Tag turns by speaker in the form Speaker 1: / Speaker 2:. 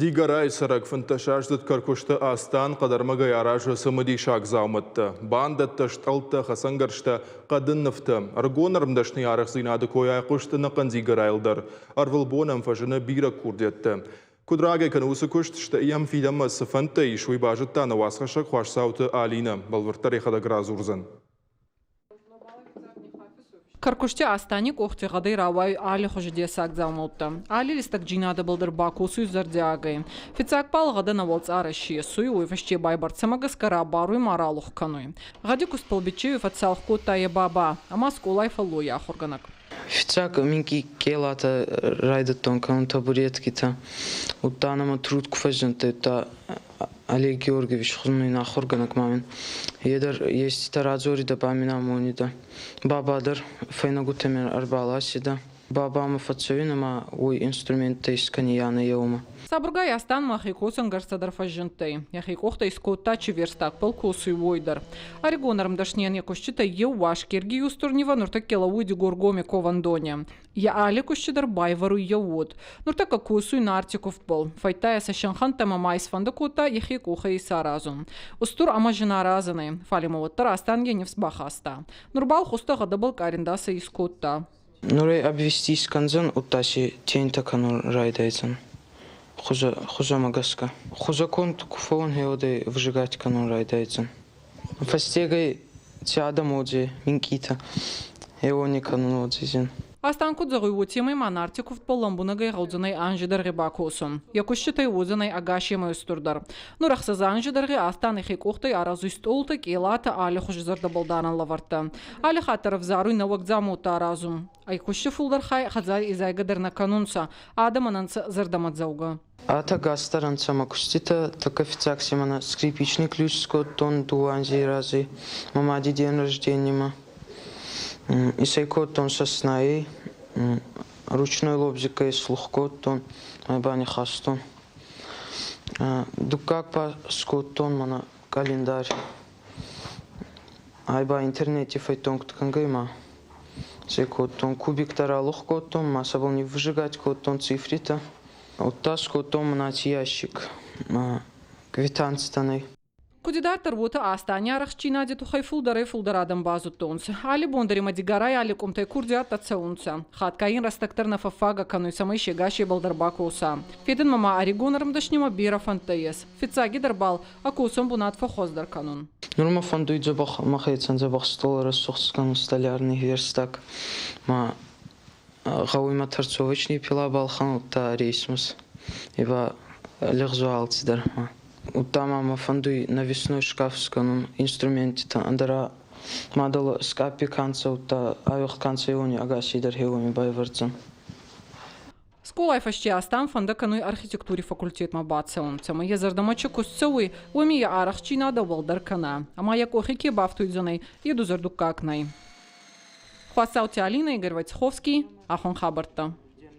Speaker 1: Дигорайы цӕрӕг 15-аздзыд Кӕркуысты Астан хъӕдӕрмӕгӕй аразы цымыдисаг дзаумӕттӕ. Бандӕттӕ, стъӕлттӕ, хӕцӕнгӕрзтӕ, хъӕдын нывтӕ. Ӕрыгон ӕрмдӕсныйы арӕхстдзинады кой айхъуыст ӕнӕхъӕн Дигорайыл дӕр. Ӕрвылбон ӕм фӕзыны бирӕ курдиӕттӕ. Куыд рагӕй кӕны уыцы куыст, стӕй йӕм фидӕнмӕ цы фӕндтӕ ис, уый базыдта нӕ уацхӕссӕг Хуасдзауты Алинӕ. Бӕлвырддӕр йӕхӕдӕг радзурдзӕн.
Speaker 2: Кӕркусти Астани къохти гъӕдӕй рауайуй аллихузи дессаг дзаумӕуттӕ. Алли листӕгджийнадӕбӕл дӕр бакосуй зӕрдиагӕй. Фиццаг бал гъӕдӕ нӕуӕлцъарӕ сесуй, уой фӕсте байбӕрцӕмӕ гӕсгӕ рабаруй ма ралух кӕнуй. Гъӕди кустбӕл биччеуи фӕццалх кодта е баба ӕма скъолай фӕллойи ахургӕнӕг.
Speaker 3: Фиццаг минкъий къелатӕ райдӕдтон кӕнун табуреткитӕ. Удта нӕмӕ труд ку фӕззиндтӕй, удта Олег Георгиевич хузӕн ахургӕнӕг ма мин е дӕр еститӕ радзоридӕ, ба мин амонидӕ. Баба дӕр фӕйнӕгутӕмӕ ӕрбаласидӕ. Бабамӕ фӕццӕуин ӕма уой инструменттӕ искӕнийанӕ еумӕ.
Speaker 2: Сабургай Астан мӕхе косӕнгӕрзтӕ дӕр фӕззиндтӕй. Йӕхи къохтӕй скодта, чи верстакбӕл косуй, уой дӕр. Ӕригон ӕрмдӕснийӕн йӕ кусджытӕй еу Уасгерги устур нивӕ нуртӕккӕ лӕууй Дигоргоми ковӕндони. Йӕ али кусджы дӕр байвӕруй йӕ уод. Нуртӕккӕ косуй Нарти куфтбӕл. Фӕйдта сӕ синхӕнттӕмӕ ма исфӕндӕ кодта йӕхи къохӕй исаразун. Устур ӕма зинаразӕн ӕй, фал имӕ уӕддӕр Астан йӕ нифс бахаста. Нур бал хустӕ гъӕдӕбӕл къариндасӕ искодта.
Speaker 3: Нур ӕй обвести искӕндзӕн, удта си тентӕ кӕнун райдайдзӕн хузӕмӕ гӕсгӕ. Хузӕ конд ку фӕууӕн, гъе выжигать кӕнун райдайдзӕн. Фӕстегӕй ци адӕм уодзӕй, минкъийтӕ, гъе уони кӕнун уодзӕй.
Speaker 2: Астан куд зӕгъуй, уотемӕй ма Нарти кувдбӕл лӕмбунӕгӕй гъӕудзӕнӕй анзи дӕргъи бакосун. Йӕ куститӕй уодзӕнӕй ӕгасемӕй устурдӕр. Нур ӕхсӕз анзи дӕргъи Астан ӕхе къохтӕй аразуй стъолтӕ, къелатӕ, аллихузи зӕрдӕбӕлдарӕн лӕвӕрттӕ. Алли хатт дӕр ӕвзаруй нӕуӕг дзаумӕуттӕ аразун. Ӕ кусти фулдӕр хай хӕдзари изайгӕ дӕр нӕ кӕнунцӕ, адӕмӕн ӕнцӕ зӕрдӕмӕдзӕугӕ.
Speaker 3: Атӕ гӕстӕр ӕнцӕ мӕ куститӕ, тӕккӕ фиццаг си мӕнӕ скрипичный ключ скодтон дууӕ анзей рази мӕ мади день рождения-мӕ. Исӕй кодтон соснайӕй, ручной лобзикӕй слух кодтон, ӕй банихастон. Дуккаг ба скодтон мӕнӕ къӕлиндар. Ай ба интернети фӕйттон куд кӕнгӕй ма се кодтон, кубиктӕ ралух кодтон, ма сӕбӕл ниввзыгать кодтон цифритӕ. Удта скодтон мӕнӕ аци ящик квитанцитӕн ӕй.
Speaker 2: Куд идарддӕр, уотӕ Астани арӕхстдзийнади туххӕй фулдӕрӕй-фулдӕр адӕм базудтонцӕ. Алли бон дӕр имӕ Дигорай алли къумтӕй курдиӕттӕ цӕунцӕ. Хатгай ин рӕстӕг дӕр нӕ фӕффагӕ кӕнуй, цӕмӕй се гасебӕл дӕр бакоса. Федӕнмӕ ма ӕригон ӕрмдӕснимӕ берӕ фӕндтӕ ес. Фиццагидӕр бал ӕ косӕн бунат фӕххуӕздӕр кӕнун.
Speaker 3: Нур мӕ фӕндуй дзӕбӕх мӕхецӕн дзӕбӕх стъол рӕсугъд кӕнун столярный верстак. Ма гъӕуй мӕ торцовочный пила балхӕнун, удта рейсмус. Ибо лӕгъзу алцидӕр. Удта ма мӕ фӕндуй навесной шкаф скӕнун инструментитӕ, ӕндӕра мадӕл скъаппи ка нцӕ, удта ауигъд ка нцӕ, уони ӕгасейдӕр хеуони байвӕрдзӕн.
Speaker 2: Скъолай фӕсте Астан фӕндӕ кӕнуй архитектури факультетмӕ бацӕун, цӕмӕй йӕ зӕрдӕмӕ чи куст цӕуй, уоми йӕ арӕхстдзийнадӕ уӕлдӕр кӕна, ӕма йӕ къохи ке бафтуйдзӕнӕй, е дузӕрдуггаг нӕй. Хуасаути Алинӕ, Игорь Войцеховский, Ахон хабӕрттӕ.